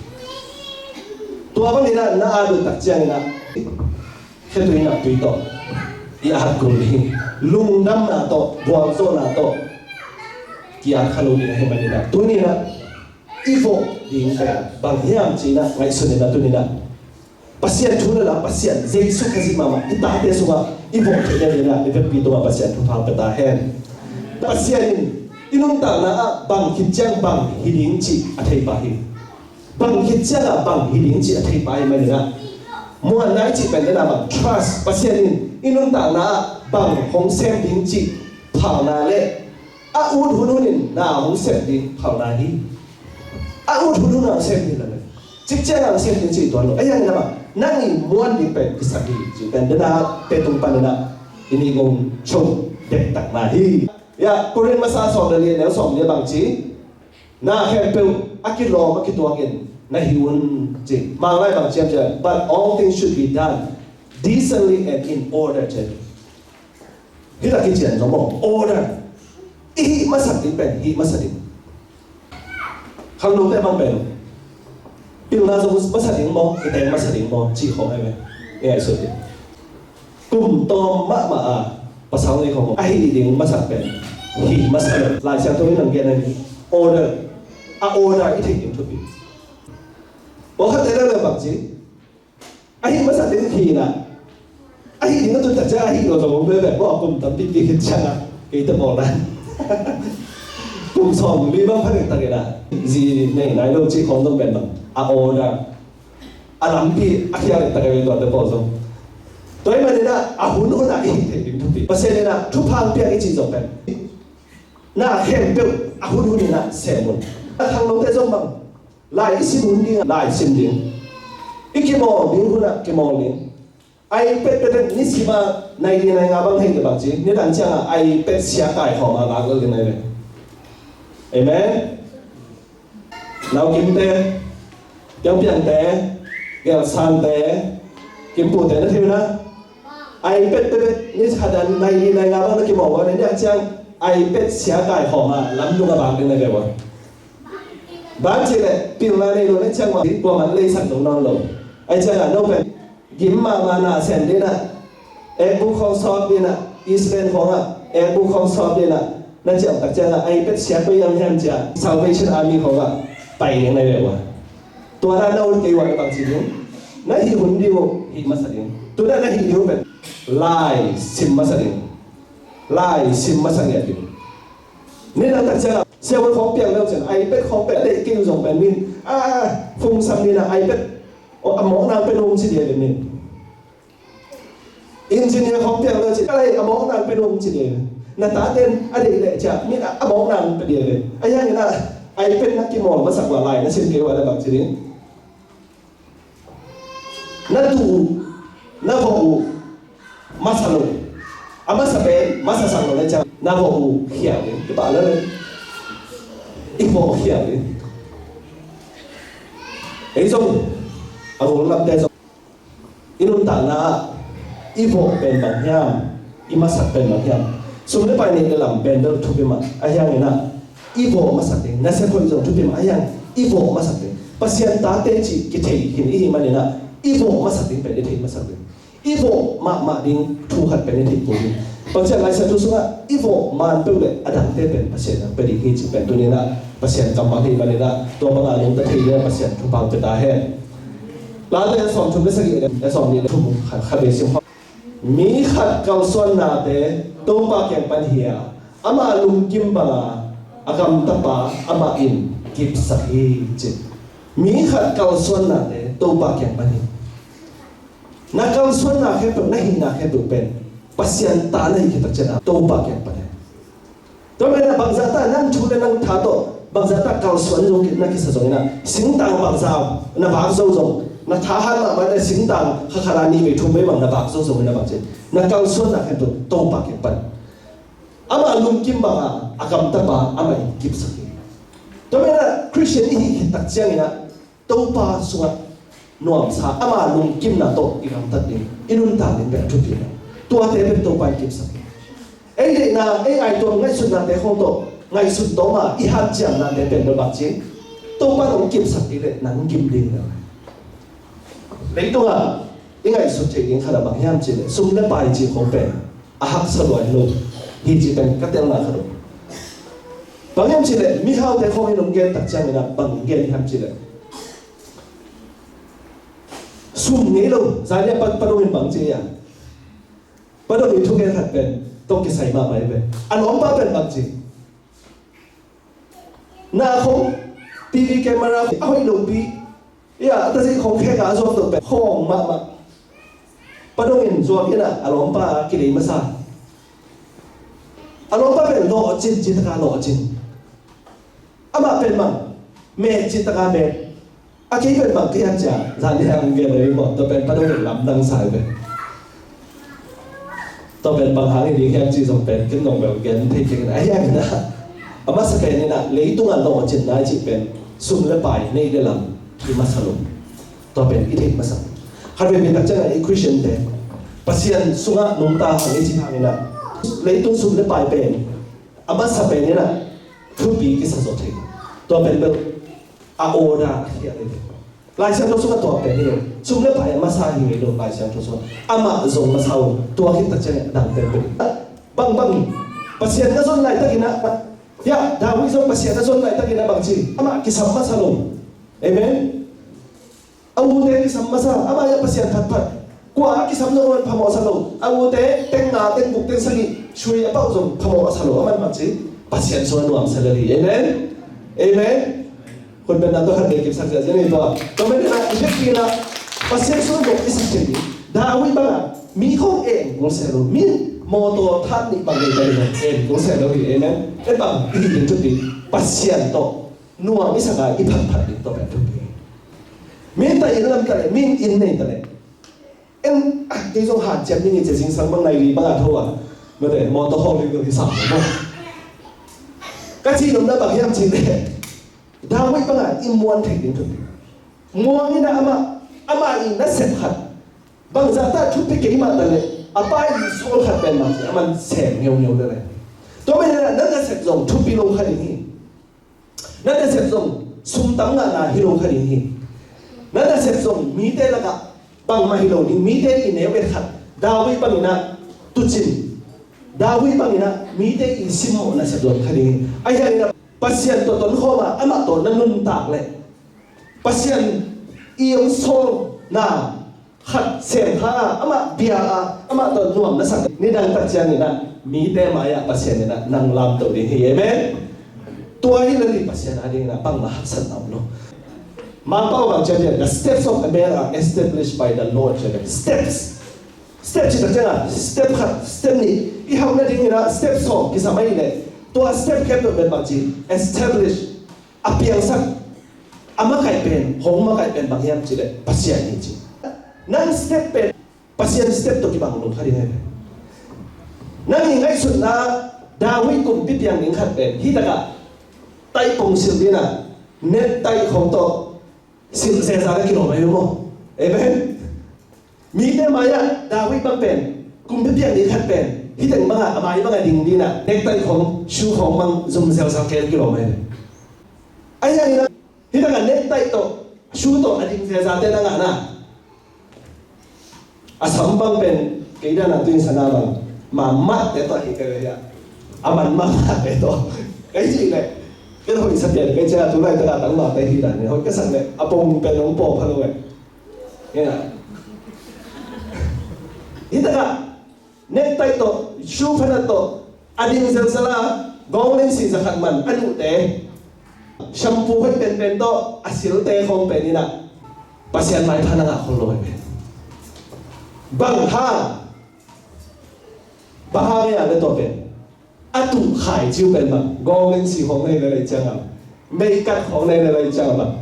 Tua bangin ah na at uh tak ciangin ah khetui naktui tawh i at kul ding hi. Lungdamna tawh, gualzawhna tawh ki-at kha lo ding ahih manin ah, tuni in ah i vawh ding pen bang hiam ci in ah ngaihsun in ah, tuni in ah Pasian thu le la, Pasian Jesu Khazih mahmah i tate sungah i vawh theih nadingin ah i vekpi tungah Pasian thupha pia ta hen. Pasian in i nuntakna ah bang khit ciang bang hi ding cih a thei pah hi. Bang khit ciangah bang hi ding cih a thei pah ahih manin ah, muanna i cih pen den ah bang, trust, Pasian in i nuntakna ah bang hong sem ding cih phalna le a ut hunhun in na hong sem ding phalna hi. A ut hunhun a hong sem ding la le, cik ciang a hong sem ding cih tuan lo. Ahi hangin ah bang, nang i muan ding pen kisam hi cih pen den ah, tua tung panin ah i nih ngong cho dektakna hi. Ya, Korin masa sawm le li, neu sawm le li bang ci, na khempeuh a kilawm a kituakin na hi un, ci. Manglai bang ci hiam cih leh, but all things should be done decently and in order, ci. Hih tak i cian zong maw, order. I hih masak ding pen hih masa ding. Khangnote bang pen pilna zong masa ding maw, kiteng masa ding maw, cih khawng ahi ve. I ngaihsut ding. Kum tawm mahmah a pasal nei khawng a hih ding masak pen hih masa lo. Lai Siangtho in hong gen ahi, order. A order i theih ding thupi. Pawlkhatte leh bang ci, a hih masa ding hi in ah, a hih ding a tun tak ciang a hih lo zong om veve maw, kum tampi pi khit ciang ah, kei te pawl na. Kum sawm li bang pha ding tak in ah, zi nei nai lo cih khawng zong pen bang, a order. A lampi a khial in tak a vei tuate pawl zong. Tua ahih manin ah a hun hun ah i hih theih ding thupi. Pasian in ah thupha hong piak i cih zong pen na khempeuh a hun hun in ah sem un. A khangnote zong bang lai i sim hun ding, lai sim ding. I kimawl ding hun ah kimawl ding. Ai pet pet pet ni sim a nai li nai nga bang hei te bang ci. Nidang ciang a ai pet sia kai khawm a lak lel ding nai ve. Amen. Nau Kimte, Tiang Piangte, Gel Sante, Kim Pute na thei uh na. Ai pet pet pet ni khat a nai li nai nga bang na kimawl a nai ni a ciang ai pet sia kai khawm a lam dung a bak ding nai ve ua. Bang ci leh pilna nei lo na ciang ma kuaman leisak dong nawn lo. Ai ciang a no pen gim mahmah na sem ding ah, ekbuk khawng sawp ding ah, Israel khawng ah ekbuk khawng sawp ding ah, na ciamtak ciang ah ai pet siak pei hiam hiam cia Salvation Army khawng ah pai ding na ve ua. Tua na na ut kei ua na bang ci ding, na hih hun ding uh hih masa ding. Tu na na hih ding uh pen lai sim masa ding. Lai sim masa ngiat ding. Ni na tak ciang ah siavuan khawng piang leu cin ai pet khawng pet a deih kei uh zong pen min a fungsam ni na ai pet a mawkna pen um ci dia pen min. Engineer khawng piang leu cin a lei a mawkna pen um ci dia. Na taten a deih leh cia min a mawkna pen dia pen a hiang in ah ai pet na kimawl masak ua lai na sim kei ua na bang ci ding. Na tuh uh, na vawh uh masa lo. A masa pen masa sak lo le ciang na vawh uh khial ding. Kipah lel. I vawh khial ding. Ei zong a gol lamte zong i nuntakna ah i vawh pen bang hiam, i masak pen bang hiam. Sum le pai neih le lam pen bel thupi mah a hiang in ah i vawh masak ding. Nasia khoih zong thupi mah a hiang i vawh masak ding. Pasian tate cih kithei khin i hih manin ah i vawh masak ding pen i theih masak ding. I vawh mahmah ding thu khat pen i theih kul ding. Pasian Lai Siangtho sungah i vawh man peuh le a dangte pen Pasian in pia ding hi cih pen tuni in ah Pasian kammal hi manin ah tua bang a nungta thei le Pasian thupha pia ta hen. Late a sawm thum le sagih le a sawm nih le thum khat khat vei sim. Mi khat kalsuannate Topa kiang pan hi a, amah lungkim banga a gamtapa amah in kipsak hi ci. Mi khat kalsuannate Topa kiang pan hi. Na kalsuanna khempeuh, na hihna khempeuh pen Pasian ta na hi khit tak ciangin Topa kiang pan hi. Tua manin ah bangzah ta nang thu le nang tha tawh bangzah ta kalsuan zong na kisa zongin ah, singtang bangzah na vak zo zong, na thahat mahmah na singtang kha khat a nih vei thum vei bang na vak zo zongin ah bang ci, na kalsuanna khempeuh Topa kiang pan. Amah lungkim banga a gamtapa amah in kipsak hi. Tua manin ah Khristian i hih khit tak ciangin ah Topa sungah nuamsa, ama lungkimna tawh i gamtat ding, i nuntak ding pen a thupi hi. Tuate pen Topa in kipsak hi. Ei deihna, ei aituam ngaihsutnate khawng tawh ngaihsut tawma i hanciamnate pen bel bang ci, Topa in hong kipsak ding leh nang gim ding hi. Leitungah i ngaihsut theih ding khat a bang hiam cih leh sum le pai cih khawng pen a haksa lua hi lo hi cih pen ka telna khat uh. Bang hiam cih leh mihaute khawng in hong gen tak ciangin ah bang gen hiam cih leh, sum ngei lo, zan nia pa, pa dong in bang ci a, pa dong in thugen khat pen tawh kisai mahmah hi pen. A lawmpa pen bang ci, na khong T V camera a hoih lopi, ia, a tazi khong khek a zuak tawh pen khawng mahmah. Pa dong in zuak in ah a lawmpa a kilei masa. A lawmpa pen lawhcin, citaka lawhcin. Amah pen bang, mek citaka mek. A kei pen bang kei a cia, zan nia hang gen a ring maw, tua pen pa dong in lamdang sa hi pen. Tua pen bang hang in i hiam cih zong pen ken nong bel gen thei keng in a hiam in ah. A masa pen in ah leitungah lawhcinna i cih pen sum le pai, neih le lam i masa lo. Tua pen i theih masa. Khat vei pen tak ciangin ah i Khristiante Pasian sungah nungta hang i cih hangin ah leitung sum le pai pen a masa pen in ah thupi kisa zaw thei. Tua pen bel a order a khial hi. Lai Siangtho sungah tua pen hi lo. Sum le pai a masa hi ngei lo Lai Siangtho sungah. Amah zong masa uh, tua khit tak ciangin a dang pen pen. Bangbang Pasian na zon laitakin ah, ia, David zong Pasian na zon laitakin ah bang ci, amah kisam masa lo. Amen. A ute kisam masa, amah ia Pasian phatphat. Kua a kisam zong phamawh sa lo. A ute teng nga, teng guk, teng sagih sui a pauh zong phamawh sa lo. Amah bang ci, Pasian sungah nuamsa lel hi. Amen. Amen. Hun pen na tawh khat vei kipsak ziahziah ni tua. Tua manin ah i biakinn ah Pasian sung zong i sak thei ding. David bangah mi khong en kul se lo, mi mawtaw that nih bang nei ta ding en kul se lo hi. Amen. En bang i hi ding thupi, Pasian tawh nuam i sak a i phatphat ding tawh pen thupi. Mi ta inn lam ta leh, mi inn nei ta leh, en, ah, kei zong hanciam ding hi ci a, zingsang bang nai li bangah tho a, mate, mawtaw hawng ding hi sam lo. Ka cih nopna bang hiam cih leh, David bangah i muan theih ding thupi. Muang in ah amah, amah i nasep khat bangzah ta thupi kei mah ta leh, a pa i sawl khat pen mah ci a, aman sem ngeungeu lel e. Tua manin ah na nasep zong thupi lo kha ding hi. Na nasep zong sum tam ngahna hi lo kha ding hi. Na nasep zong mite lakah bangmah hi lo ding, mite i neu et khat, David bangin ah tucin, David bangin ah mite i simmawh nasep zong kha ding hi. Ahi hangin ah Pasian tawh tonkhawm a, amah tawh na nuntak leh, Pasian i hong sawlna khat sem kha a, amah bia a, amah tawh nuam na sak, nidang tak ciangin ah mite mai-ah Pasian in ah nang lamto ding hi. Amen. Tua hi leh Pasian a dingin ah bangmah haksatna om lo. Mangpau bang ci a, the steps of a man are established by the Lord ci a, steps. Step ci tak ciangah, step khat, step nih, i hauh nadingin ah step sawm kisam ahih leh, tua step khempeuh pen bang ci, establish, a piangsak, a makaih pen, hong makaih pen bang hiam cih leh Pasian hi ci. Nang step pen Pasian step tawh kibang lo kha ding hi. Nang i ngaihsutna David kumpi piang ding khat pen hih takah taih pong silh ding a, necktie khawng tawh silh zeza ka kilawm ahi maw? Amen. Mite mai-ah David bang pen kumpi piang ding khat pen hih teng bangah, a mai bangah ding ding a, necktie khawng, shoe khawng bang zum zelzal kei kilawm ahi. Ahi hangin ah hih takah necktie tawh, shoe tawh a ding zelzate na ngahna, a sam bang pen kei dan a tuin sana bang, ma matte tawh hi kei ve hia, a man ma matte tawh. Kei cih leh kei hoih sa pian kei cia, tu laitak a tang mate hi dan hi. Hoih ka sak leh a pong pen hong pawh pha lo ve. Hih takah necktie tawh, shoe phanat tawh a ding zelzala, gawng lengsi za khat man a nuhte, shampoo hoih penpen tawh a silte khawng pen in ah Pasian maipha na ngah khol lo hi pen. Bang hang, bang hang ei a le tawh pen a tuh khaici uh pen bang, gawng lengsi khawng na hi lel ahih ciangah, meikat khawng na hi lel ahih ciangah bang,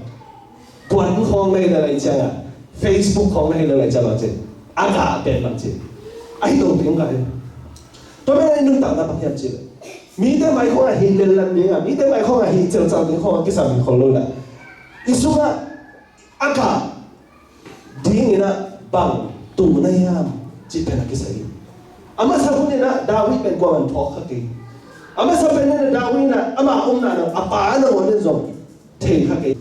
puan khawng na hi lel ahih ciangah, Facebook khawng na hi lel ahih ciangah bang ci, a gah pen bang ci. Ahi lo ding ka hi. Tua pen i nuntakna bang hiam cih leh, mite mai khawng a hih lel lan ding a, mite mai khawng a hih celcal ding khawng a kisam hi khol lo in ah, i sungah a gah dingin ah bang tuhna hiam cih pen a kisai hi. A masa hun in ah David pen kuaman phawk kha kei. A masa pen in ah David in ah ama omna, a pa nangawn in zong thei kha kei.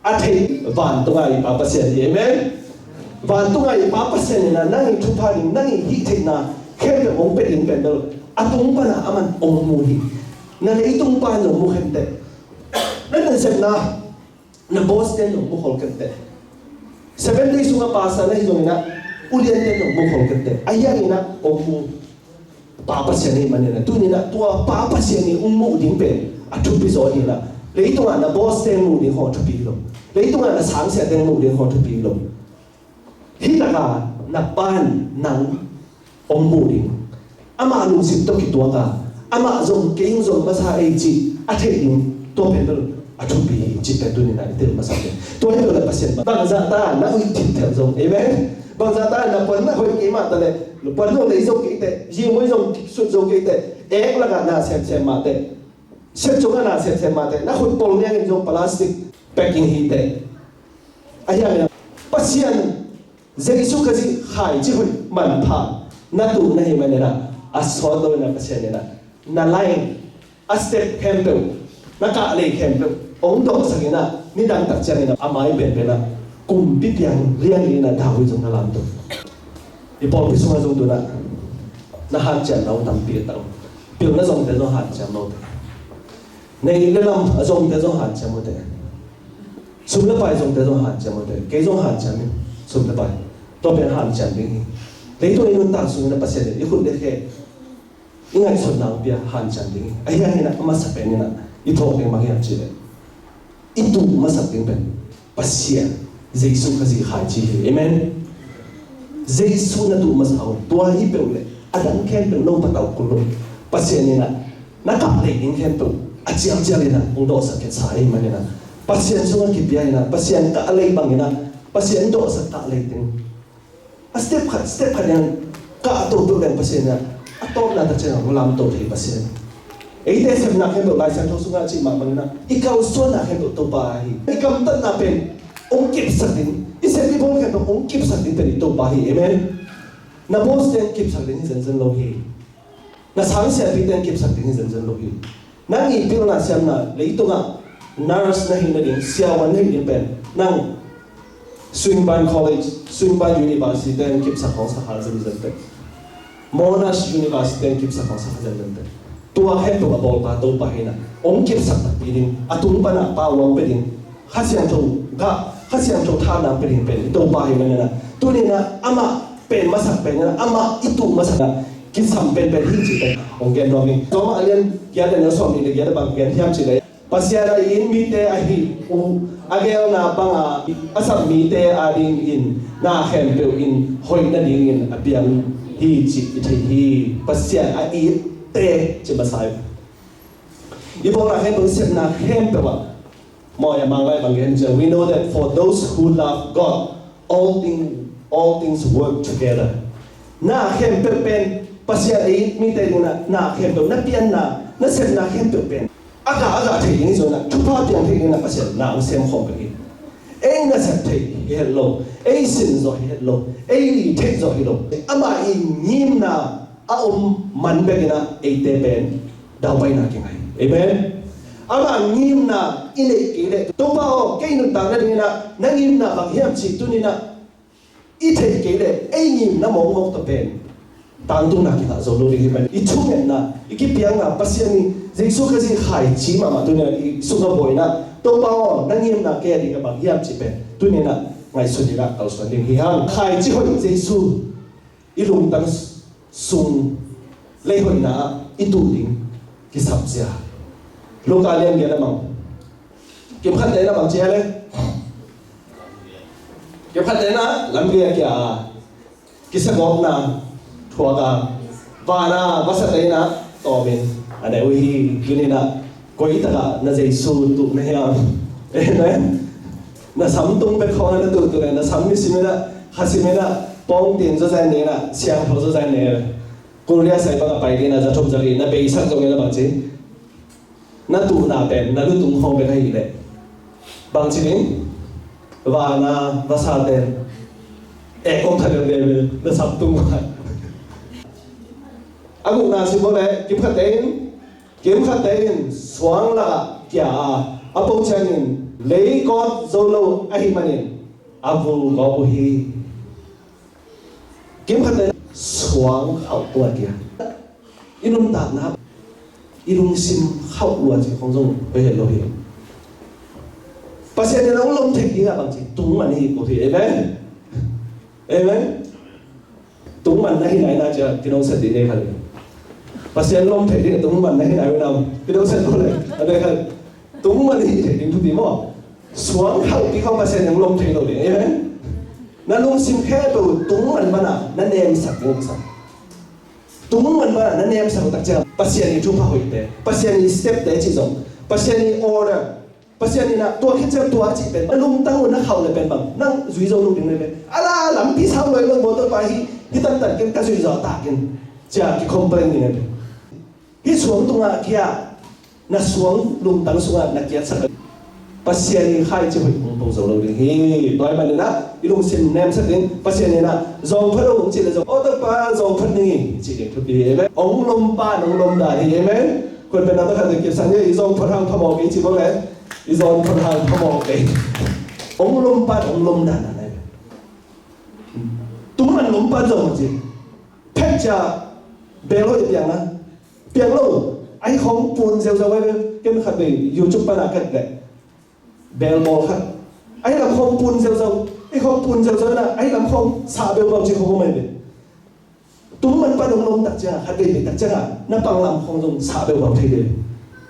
A thei vantung a i Pa Pasian hi. Amen. Vantung a i Pa Pasian in ah nang i thupha ding, nang i hih theihna khempeuh hong pia ding pen bel a tung pan a aman hong mu hi. Na leitung pa in zong mu khempeuh. Na nasepna, na boss ten zong mu khol kei teh. Seven Day sungah pastor na hi zongin ah, ulian ten zong mu khol kei teh. Ahi hangin ah hong mu Pa Pasian ahih manin ah, tuni in ah tua Pa Pasian in hong muh ding pen a thupi zaw hi in ah, leitungah na boss ten muh ding khawng thupi hi lo. Leitungah na sangsiah ten muh ding khawng thupi hi lo. Hih takah na Pa in nang hong muh ding, amah lungsim tawh kituak a, amah zong kei hong zon masa ei cih a theih ding, tua pen bel a thupi hi cih pen tuni in ah i tel masa pen. Tua hi lo leh Pasian bangzah ta na uih thimthelh zong, amen. Bangzah ta na puan na hoih kei mah ta leh, puan zong lei zo kei teh, zingmui zong sut zo kei teh, ek lakah na semsem mah teh, siat cungah na semsem mah teh, na khut pol liangin zong plastic packing hi teh. Ahi hangin Pasian Jesu Khazih khaici hoih manpha na tuh na hih manin ah, a sawt lo in ah Pasian in ah na line, a step khempeuh, na kah lei khempeuh hong dawhsak in ah, nidang tak ciangin ah a mai penpen ah kumpi piang liang in ah David zong na lamto. I pawlpi sungah zong tu in ah na hanciamna uh tampi a tam. Pilna zongte zong hanciam lo te. Nei le lam a zongte zong hanciam uh teh. Sum le pai zongte zong hanciam uh teh. Kei zong hanciam ing, sum le pai. Tua pen hanciam ding hi. Leitung i nuntak sungin a Pasian in i khut le khe, i ngaihsutna uh pia hanciam ding hi. Ahi hangin a masa pen in a i thawh ding bang hiam cih leh, i tuh masak ding pen Pasian Jesu Khazih khaici hi. Amen. Jesu na tuh masa uh, tua hi peuh le a dang khempeuh no patau kul lo. Pasian in ah na kah lei ding khempeuh a cialcial in ah hong dawhsak khetsa ahih manin ah, Pasian sungah kipia in ah, Pasian kah lei bangin ah, Pasian dawhsak kah lei ding. A step khat, step khat in kah to peuh leng Pasian in ah, a tawpna tak ciangin hong lamto thei Pasian. Eite sepna khempeuh Lai Siangtho sungah a cih mah bangin ah, i kalsuanna khempeuh Topa ahi. I gamtatna pen hong kipsak ding, i sep i bawl khempeuh hong kipsak ding pen i Topa hi. Amen. Na boss te hong kipsak ding hi zenzen lo hi. Na sangsiapi te hong kipsak ding hi zenzen lo hi. Nang i pilna siamna leitungah nurse na hih nading, siavuan na hih ding pen nang Swinburne College, Swinburne University te hong kipsak hong sa kha zenzen pen, Monash University te hong kipsak hong sa kha zenzen pen, tua khempeuh a bawlpa Topa hi in ah, hong kipsak takpi ding, a tung pan ah pauang pia ding, Kha Siangtho gah, Kha Siangtho thahatna pia ding pen i Topa hi manin ah, tuni in ah amah pen masak pen in ah, amah i tuh masak ah kisam penpen hi cih pen hong gen nuam ing. Rom a lian giat a neu sawmnih le giat ah bang gen hiam cih leh, Pasian a it mite ahi uh a geelna banga a sap mite adingin na khempeuh in hoih nadingin a piang hi cih i thei hi. Pasian a itte ci masa hi. I bawlna khempeuh, i sepna khempeuh ah, maw, a Manglai bang gen ciang, "We know that for those who love God, all thing, all things work together." Na khempeuh pen Pasian a it mite ding in ah, na khempeuh, na pianna, na sepna khempeuh pen a gah a gah thei ding hi zong in ah, thupha piang thei ding in ah Pasian na hong sem khawm bek hi. Ei nasep thei hi het lo, ei sin zawh hi het lo, ei theih zawh hi lo. Amah i ngimna a om man bek in ah eite pen daupaina kingai. Amen. Amah ngimna i neih kei leh, Topa aw, kei nuntak nading in ah na ngimna bang hiam cih tuni in ah i theih kei leh, ei ngimna mawkmawk tawh pen tangtungna kingah zo lo ding hi. I thungetna, i kipiakna, Pasian in Jesu Khazih khaici mahmah tuni in ah i sungah buaina, Topa aw, na ngimna kei ading a bang hiam cih pen tuni in ah ngaihsun in ah kalsuan ding hi hang. Khaici hoih Jesu i lungtang sung lei hoihna ah i tuh ding kisap zia. Luka lian giat a mang, kim khat te in ah bang ci a le, kim khat te in ah lampi a kia a, kisagawpna thuak a, van a vasate in ah tawm in a ne uh hi. Tuni in ah koi tak ah na Jesu tuh na hiam? Amen. Na sam tung bek khawng na tuh, tu le na sam nisim in ah, khasim in ah, pawngtin zawzan ne in ah, siangtho zawzan ne. Kul lia sai bang a pai ding in ah, za thum za li na beisak zong in ah bang ci, na tuhna pen na lutung khawng bek ahih leh bang ci ding? Van a vasate in eh kong khat in na sam tung khat. A gukna sim bo le, kim khat te in, kim khat te in suang lakah kia a, a po ciangin lei kawt zo lo ahih manin a vul gawp uh hi. Kim khat te in suang khauh tua kia. I nuntakna, i lungsim khauh lua cih khong zong hoih het lo hi. Pasian in a hong lom thei dingah bang ci, tungman hi ko hi. Amen. Amen. Tungman na hi nai na cia, kidong set ding nei khat. Pasian lom thei dingah tungman na hi nai na, kidong set ko le, a nei khat. Tungman hi thei ding thupi maw. Suang khauh pi khong Pasian in hong lom thei lo ding. Amen. Na lungsim khempeuh tungman banah na nemsak ding sa. Tungman banah na nemsak uh tak ciang Pasian i thupha hoihte, Pasian i stepte cih zong, Pasian i order, Pasian in ah tua khit ciang tua a cih pen, a lungtang uh na khauh le pen bang, nang zui zo lo ding le pen. A la lampi sau loi lo, motor pa hi, hi tantan ken ka zui zo a tak in, cia ki complain ding le pen. Hi suang tungah kia, na suang lungtang sungah na kiatsak. Pasian in khaici hoih hong po zo lo ding hi. Tua ahih manin ah i lungsim nemsak ding. Pasian in ah zawngphat lo hong cih le zong, aw Topa, zawngphat ning hi, cih ding thupi hi. Amen. Hong lompa in hong lomdan hi. Amen. Koi pen na ta khat kipsak ni, i zawngphat hang phamawh kei ci bo le, i zawngphat hang phamawh kei. Hong lompa in hong lomdan na. Amen. Tungman lompa zong ci. Phek cia bel hoih piang na. Piang lo, ahi khong pun zeuzeu, ken khat vei YouTube pana kat le bel bawl khat. Ahi lam khong pun zeuzeu, ahi khong pun zeuzeu na, ahi lam khong sah beubau ci khong om ahi ve. Tungman pan hong lom tak ciang, khat vei vei tak ciang a, na pang lam khong zong sah beubau thei ve.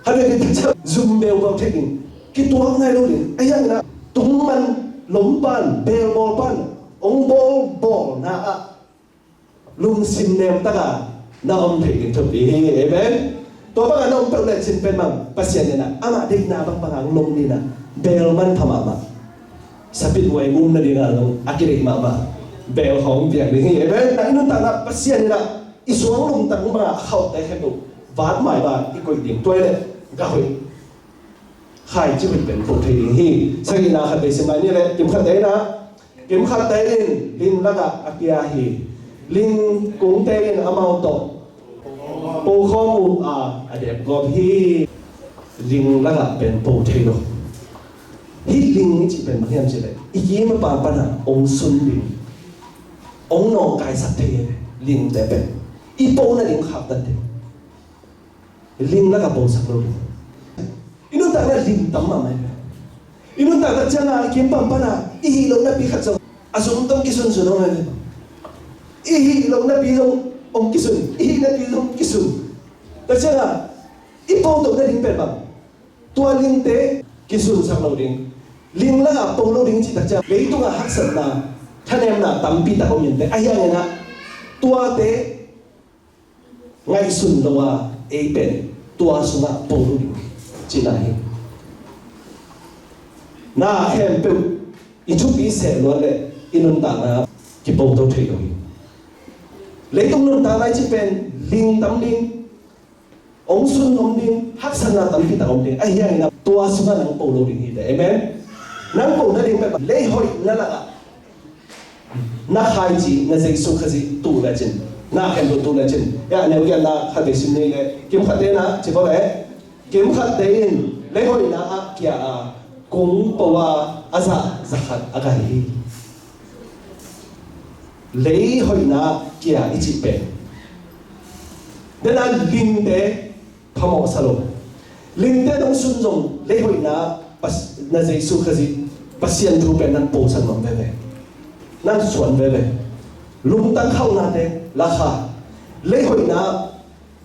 Khat vei vei tak ciang zum beubau thei ding. Kituak nai lo ding. Ahi hang na, tungman lom pan, beel bawl pan, hong bawlbawlna ah lungsim nemtak a na om thei ding thupi hi. Amen. Tua bang a na om peuh lecin pen bang, Pasian in ah amah deihna bangbang a hong lom ding in ah beel manpha mahmah. Sapit huai um nading a zong a kideih mahmah beel hong piak ding hi. Amen. I nuntakna Pasian in ah i suang lungtang bang a khauhte khempeuh vat maiba i koih ding. Tua hi leh gah hoih, khaici hoih pen po thei ding hi. Sagihna khat vei sim lai ni leh, kimkhatte in ah, kimkhatte in ling lakah a kia hi. Ling kungte in amau tawh pokhawm uh a, a depgawp hi. Ling lakah pen po thei lo. Hih ling i cih pen bang hiam cih leh, i kim a pan pan a hong sun ding, hong nawngkaisak thei lingte pen i po nading khaktan ding. Ling lakah posak lo ding. I nuntakna ling tam mahmah hi. I nuntak tak ciangin i kim pan pan a i hih loh napi khat zong a zum tawh kisunsun hong hi. I hih loh napi zong hong kisun, i hih napi zong kisun. Tak ciangin i po toh nading pen bang, tua lingte kisunsak lo ding. Ling lakah po lo ding cih tak ciang leitungah haksatna, thanemna tampi tak om in teh, ahi hangin ah tuate ngaihsun lo a, ei pen tua sungah po lo ding cihna hi. Na khempeuh i thupi seh luat leh i nuntakna kipo to thei lo hi. Leitung nuntakna i cih pen ling tam ding, hong sun om ding, haksatna tampi tak om ding. Ahi hangin ah tua sungah nang po lo ding hi teh. Amen. Nang po nading pen lei hoih na lakah na khaici, na Jesu Khazih tuh lecin, na khempeuh tuh lecin. Ya, neu giatna khat vei sim ni leh, kimkhatte in ah ci bawleh, kimkhatte in lei hoihna ah kia a, kung po a, a zah zakhat a gai hi. Lei hoihna ah kia i cih pen, den a lingte phamawh sa lo. Lingte nong sun zong lei hoihna, Pas-, na Jesu Khazih Pasian thu pen nang posak nuam veve. Nang suan veve. Lungtang khauhnate lakha, lei hoihna,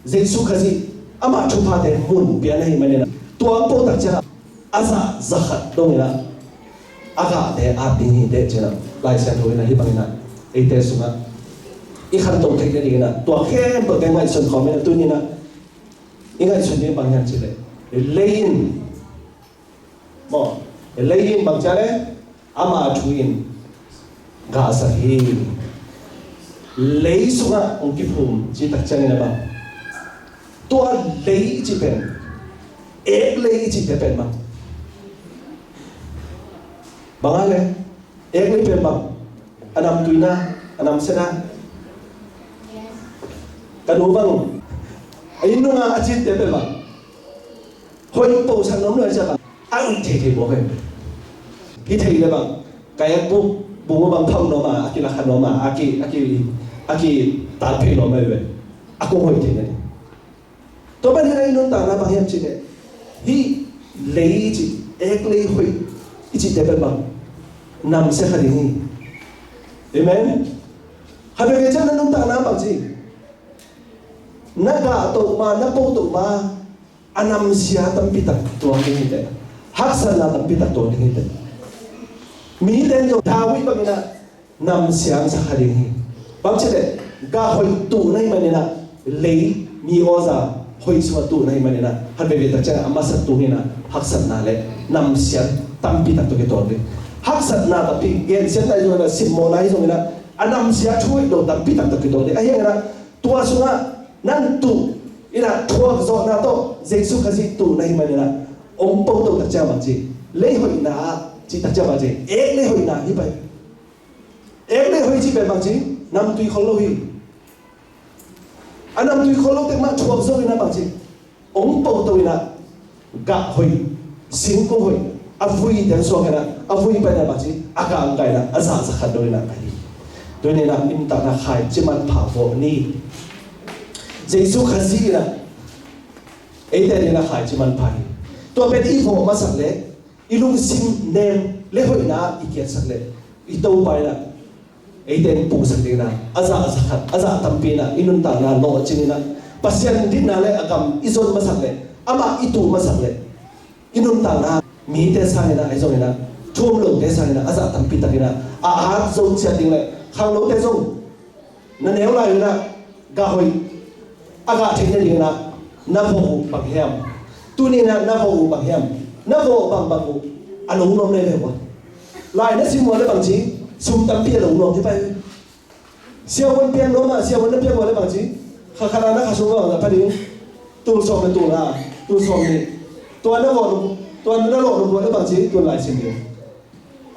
Jesu Khazih amah thuphate mun pia na hih manin ah, tua hong po tak ciangin a zah zakhat dongin ah a gahte at ding hi teh ci-in ah, Lai Siangtho in ah hih bangin ah eite sungah i khantoh theih nadingin ah tua khempeuhte ngaihsun khawm in ah, tuni in ah i ngaihsun ding bang hiam cih leh, lei in, maw, lei in bang ci a leh, ama thu in gahsak hi. Lei sungah hong kiphum cih tak ciangin a bang, tua lei i cih pen, ek lei i cihte pen bang, bang a leh, ek lei pen bang, a namtui na, a namsia na. Ka nu bang, a inn nungah a cinte pen bang, hoih posak nuam lo hi ciang bang, a hoih theithei mawk hi. Hih thei leh bang, ka ek buk bung uh bang phauh nuam a, a kilakha nuam a, a ki, a ki, a kitat phei nuam a hi ve. A kong hoih theihna ding. Tua manin ah i nuntakna bang hiam cih leh, hih lei i cih, ek lei hoih i cihte pen bang, namsia kha ding hi. Amen. Khat veivei ciang na nuntakna bang ci, na gah toh ma, na po toh ma, a namsia tampi tak tuang ding hi teh. Haksatna tampi tak tuang ding hi teh. Mite in zong David bangin ah namsia sa kha ding hi. Bang ci leh, gah hoih tuh na hih manin ah, lei mi awza hoih sungah tuh na hih manin ah, khat veivei tak ciang a masa tung in ah, haksatna leh namsia tampi tak tawh kituak ding. Haksatna tampi, gensiatna hi zongin ah, simmawhna hi zongin ah, a namsia thu hoih lo tampi tak tawh kituak ding. Ahi hangin ah, tua sungah nang tuh in ah, thuakzawhna tawh Jesu Khazih tuh na hih manin ah, hong po to tak ciang bang ci, lei hoihna ah, cih tak ciang bang ci, ek lei hoihna hi pai. Ek lei hoih cih pen bang ci, namtui khol lo hi. A namtui khol lo tek mah thuak zo in ah bang ci, hong po to in ah, gah hoih, singkung hoih, a vui teng suak in ah, a vui pai in ah bang ci, a gah hong gai in ah, a zah zakhat dong in ah ka hi. Tuni in ah i nuntakna khaici manpha vawh ni. Jesu Khazih in ah eite adingin ah khaici manpha hi. Tua pen i vawh masak leh, i lungsim nem leh hoihna i kiatsak leh, i Topa in ah eite in puhsak dingin ah, a zah zakhat, a zah tampi in ah i nuntakna lawhcing in ah, Pasian dinna leh a gam i zon masak leh, amah i tuh masak leh, i nuntakna mite sangin ah, ahi zongin ah, Thu om lote sangin ah a zah tampi takin ah a at zo ciat ding le khangnote zong na neu lai un ah gah hoih a gah theih nadingin ah na vawh uh bang hiam? Tuni in ah na vawh uh bang hiam? Na vawh bangbang uh a lo nuam le ve uh a. Lai na sim uh a le bangci sum tampi a lo nuam hi pai. Siavuan piang nuam a, siavuan na piang uh a le bangci kha khat a na kha sung bang a pha ding. Tul sawm le tul nga, tul sawm nih. Tua na vawh, tua na lawh nop uh a le bangci tun lai sim ding.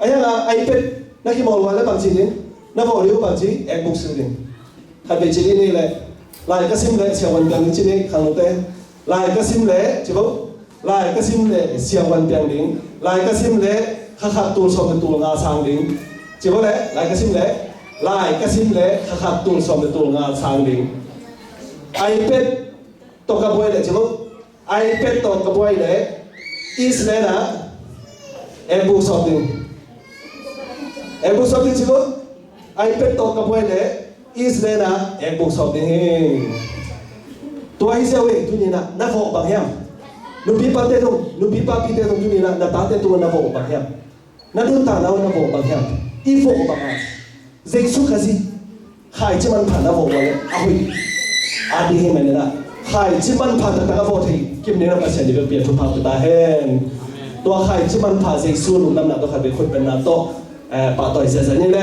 A hiang a iPad na kimawl uh a le bangci ding. Na vawh ding uh bangci ekbuk sim ding. Khat vei ci ding ni le lai ka sim le siavuan piang ding ci ding khangnote. Lai ka sim le ci bo. Lai ka sim le siavuan piang ding. Lai ka sim le kha khat tul sawm le tul nga sang ding. Ci bo le lai ka sim le, lai ka sim le kha khat tul sawm le tul nga sang ding. iPad tawh ka buai le ci bo. iPad tawh ka buai le East Lane ah ekbuk sawm ding. Ekbuk sawm ding ci bo. iPad tawh ka buai le East Lane ah ekbuk sawm ding hi. Tua hi ziau e, tuni in ah na vawh bang hiam? Nupi pate zong, nupi papite zong tuni in ah na tate tungah na vawh bang hiam? Na nuntakna uh na vawh bang hiam? I vawh bang a Jesu Khazih khaici manpha na vawh uh a le a hoih a ding hi manin ah khaici manpha taktak a vawh thei kim ding a Pasian i biakpi a thupha pia ta hen. Tua khaici manpha Jesu lungdamna tawh khat vei khut bengna tawh eh, pahtawi ziahziah ni le.